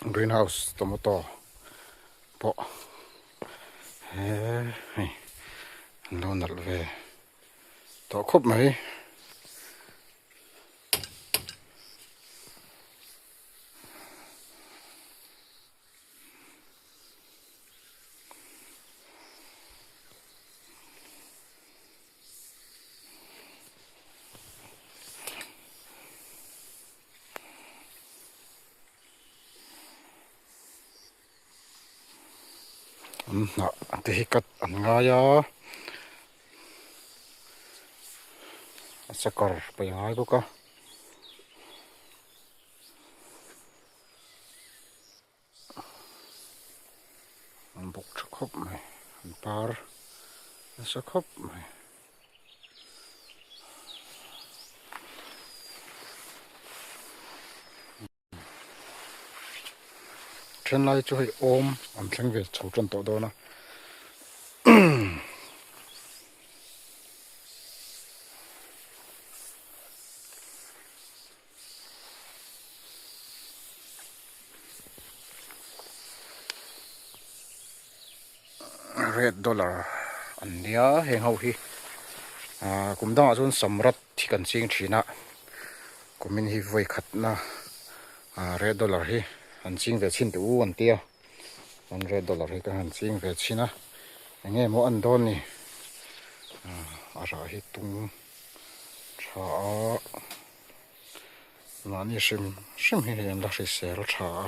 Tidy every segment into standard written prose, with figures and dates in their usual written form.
Green house tomato pawh he hei an lo nalh ve tawh khawp mai. An hnah te hi cut an ngai a a sakawr paih a ngai bawk a. An bawk tha khawp mai an par nasa khawp mai. Then lai chu hei awm an thleng ve chho tan tawh dawn a. Red dollar an nia heng ho hi ah kum dangah chuan samrat hi kan ching thin a kumin hi vawi khatna ah red dollar hi an ching ve chhin teh u an tia an red dollar hi ka han ching ve chhin a eng nge maw an dawn ni ah a rah hi tung tha a. Mahni hrim hrim hi hei an la hrisel tha a.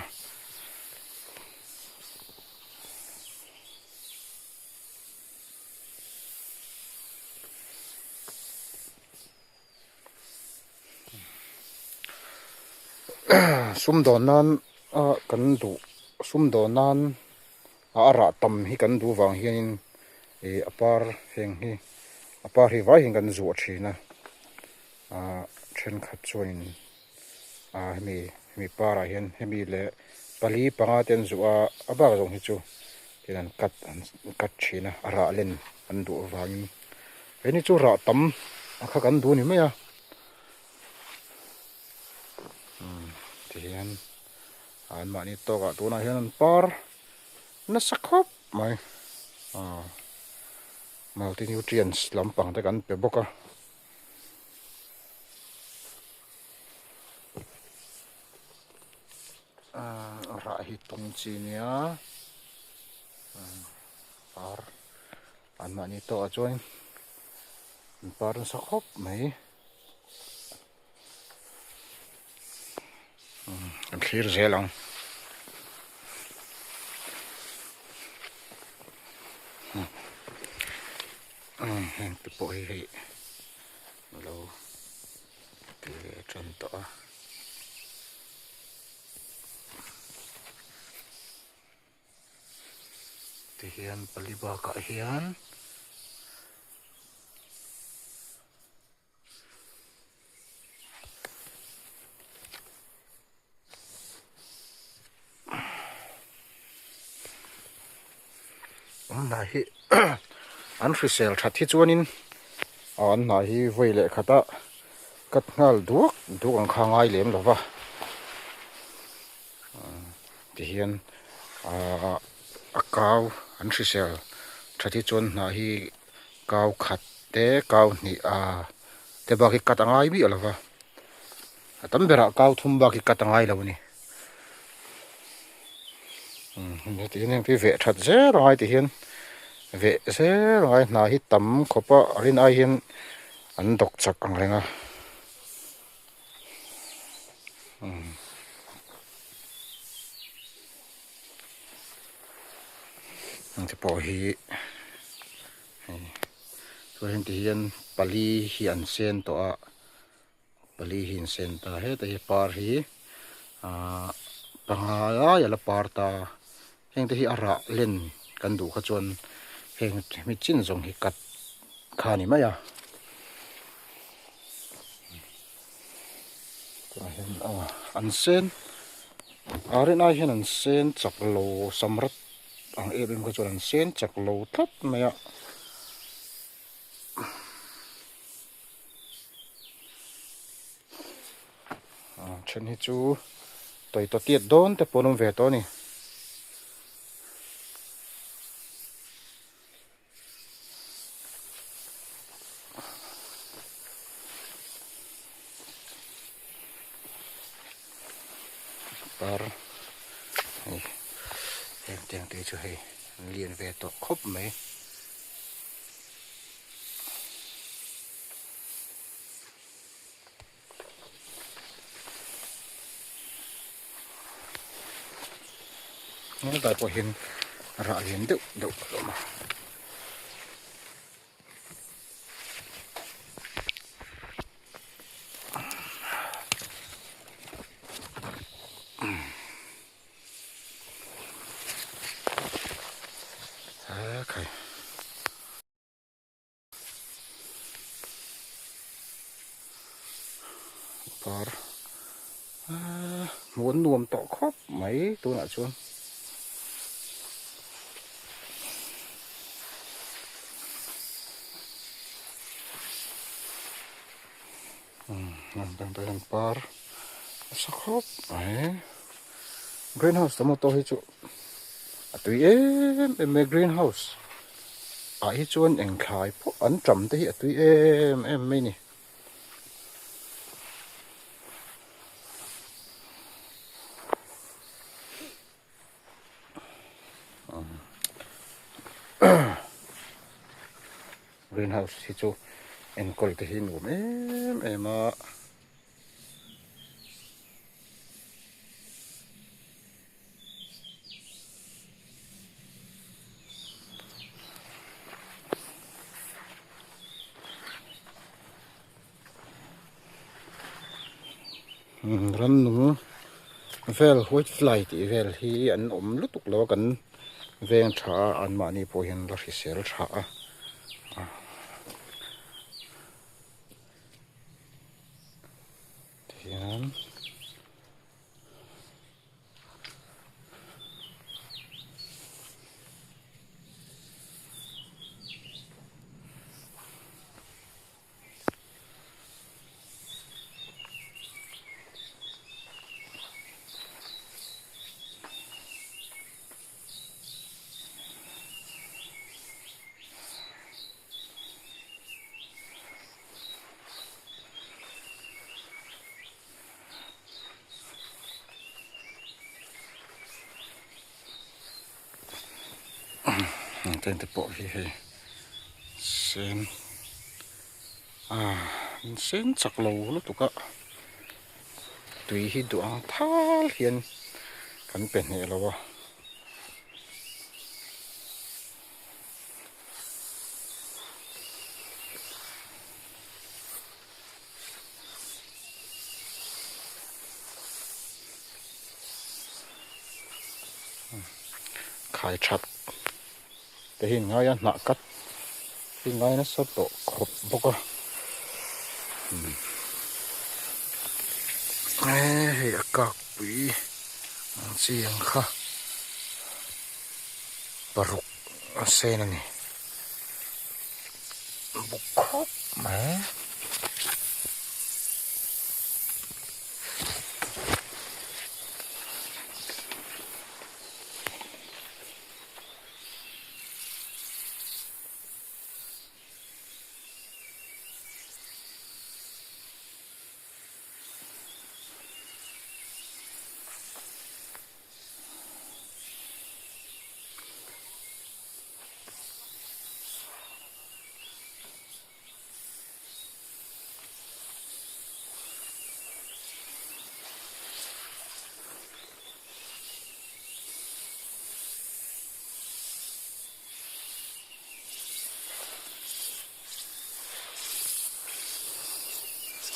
Sumdawn nan a kan duh sumdawn nan a rah tam hi kan duh vang hianin ih a par heng hi a par hi vai hian kan zuah thin a. Ahh thenkhat chuanin ahh hemi hemi parah hian hemi leh pali panga te an zuh a a bak zawng hi chu tin an cut an cut thin a a rah len an duh avangin heni chu rah tam a kha kan duh a ni mai a umm tihian an mahni tawkah tunah hian an par nasa khawp mai aw multi nutrients lampang te kan pe bawk a. Rah hi tung chi nia par an mahni tawh ah chuan an par nasa khawp mai kan thlir zel ang. Heng te pawh hi hei lo ti ve tan tawh a. Tihian pali bakah hian An hnah hi an hrisel that hi chuanin an hnah hi vawi leh khat a cut nghal duak duak ang kha a ngai lem lo va tihian ahh a kau an hrisel that hi chuan hnah hi kau khat te kau hnih a te bak hi cut a ngai miah lo va a tam berah kau thum bak hi cut a ngai lo a ni umm heti hian heng te hi veh that zel a ngai ti hian veh zel a ngai hna hi tam khawp a a rin ai hian an dawk chak ang reng a umm. Heng te pawh hi hei chuan heng te hian pali hi an sen tawh a pali hi an sen ta heta hi par hi ahh panga lai a la par ta heng te hi a rah len kan duh kha chuan heng mi chin zawng hi cut kha a ni mai a tah hian an sen a rin ai hian an sen chak lo samrat ang em em kha chuan an sen chak lo tlat mai a then hi chu Tawitaw tiat dawn te pawh an awm ve tawh a ni. Par hei heng tiang te chu hei an lian ve tawh khawp mai. Hetah pawh hian rah lian deuh deuh a awm a. Par ahh hmuh an nuam tawh khawp mai tunah chuan. Umm par nasa khawp mai greenhouse tomato hi chu a tui em em mai greenhouse ah hi chuan eng thlai pawh an tam te hi a tui em em mai a ni. Greenhouse hi chu enkawl te hi nuam em em a. Rannung vel white fly tih vel hi an awm lutuk lo a kan veng tha a anmahni pawh hian la hrisel tha a. Tihian. Heng te pawh hi hei sen ah an sen chak lo lutuk a tui hi duh ang thal hian kan pe hneh lo a. Khai that te hi ngai a hnah kat hi ngai nasa tawh khawp bawk a hei a kak pui ang chi ang kha paruk a sen a ni. Buk khawp mai.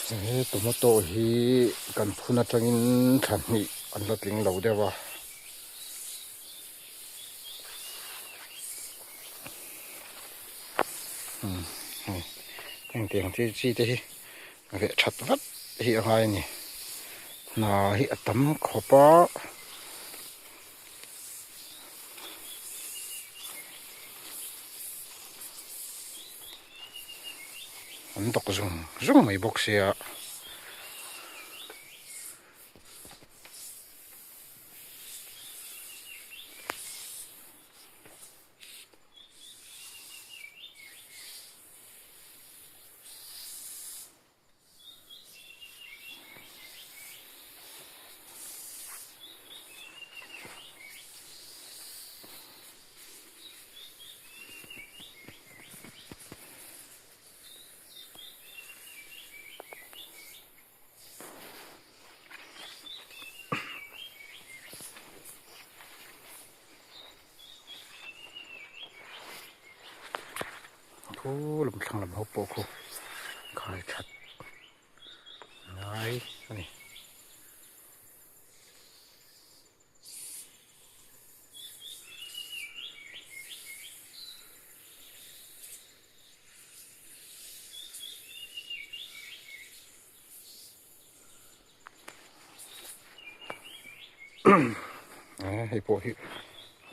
He tomato hi kan phun atangin thla hnih an la tling lo deuh a. Hengtiang chi chi te hi veh that vat hi a ngai a ni hna hi a tam khawp a. An dawk zung zung mai bawk sia. Khu lam thlang lam ho pawh khu khai that ngai a ni. Hei pawh hi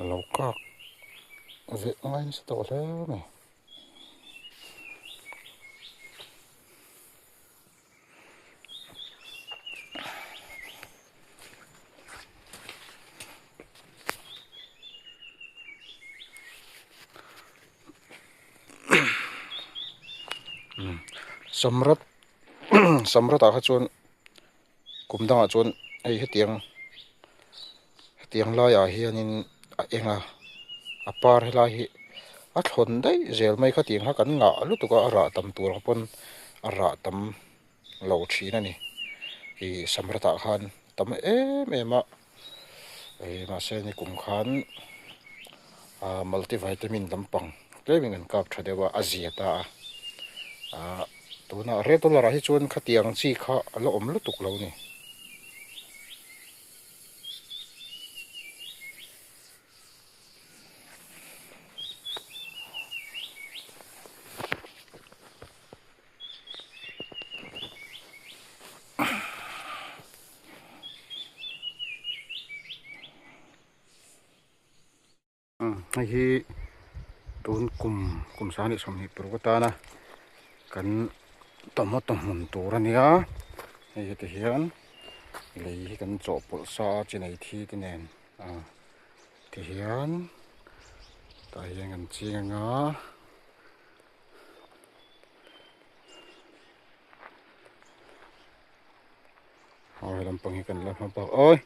a lo kak ve ngai nasa tawh hle mai. Samrat Samratah kha chuan kum dangah chuan hei hetiang hetiang laiah hianin a eng a a par helai hi a thlawn daih zel mai kha tiang kha kan ngah lutuk a a rah tam tur ang pawn a rah tam lo thin a ni ih Samratah khan tam em em a ih mahse nikum khan ah multivitamin lampang tlemin an kap tha deuh a a zia ta a ah tunah red dollar ah hi chuan khatiang chi kha a la awm lutuk lo a ni. Hei hi tun kum kum sang leh 26 atana kan tomato hmun tur a nia hei heti hian lei hi kan chawhpawlh sa a chi nei thi te nen a ti hian tah hian kan ching ang a. Aw he lampang hi kan la hma bak awi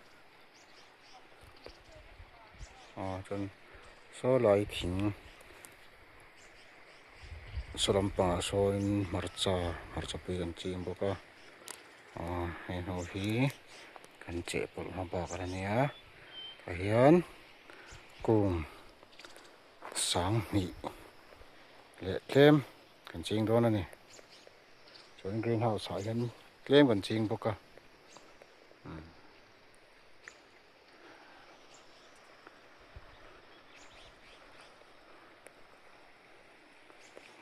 ah chuan saw lai thing saw lampangah sawn hmarcha hmarcha pui kan ching bawk a ah hei ho hi kan cheh pawlh hma bak a nia tah hian kung Sanghnih leh tlem kan ching dawn a ni. Chuan green house ah hian tlem kan ching bawk a.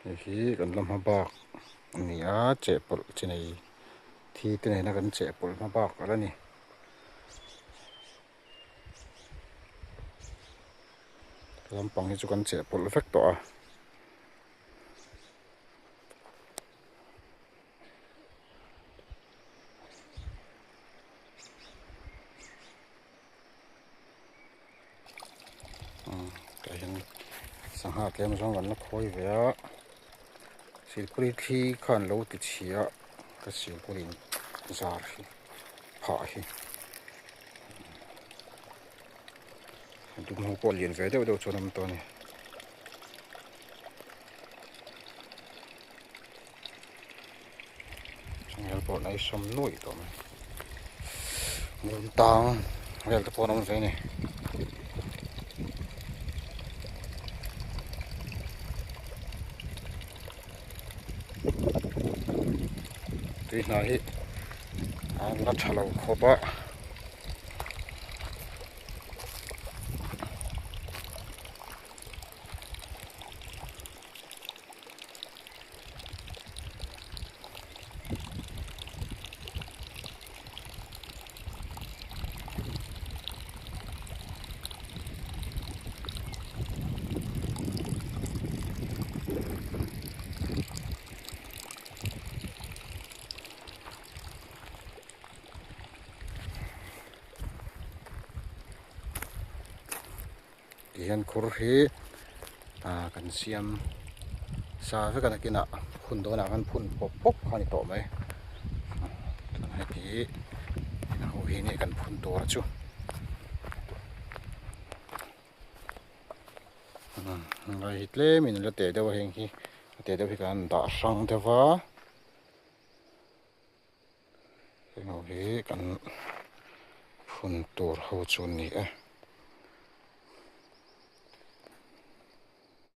Hei hi kan la hma bak a ni a, chehpawlh chi nei thi te nena kan chehpawlh hma bak a la ni. Lampang hi chu kan cheh pawlh vek tawh a. Tah hian sangha tlem zawng kan la khawi ve a silpawlin thli khan lo ti chhia a ka silpawlin zar hi phah hi. Dum ho pawh lian ve deuh deuh chuan a awm tawh a ni. Changel pawh nai sawm nuaih tawh mai. Ngun tang vel te pawh an awm ve a ni. Tui hna hi a la tha lo khawp a. Tihian khur hi ah kan siam sa vek a nakinah hun dawnah khan phun pawp pawp kha a ni tawh mai chuan heti ho hi nia kan phun tur chu. Ngai hi tlemin a la teh deuh a heng hi a teh deuh hi kan dah hrang deuh va heng ho hi kan phun tur ho chu a ni e.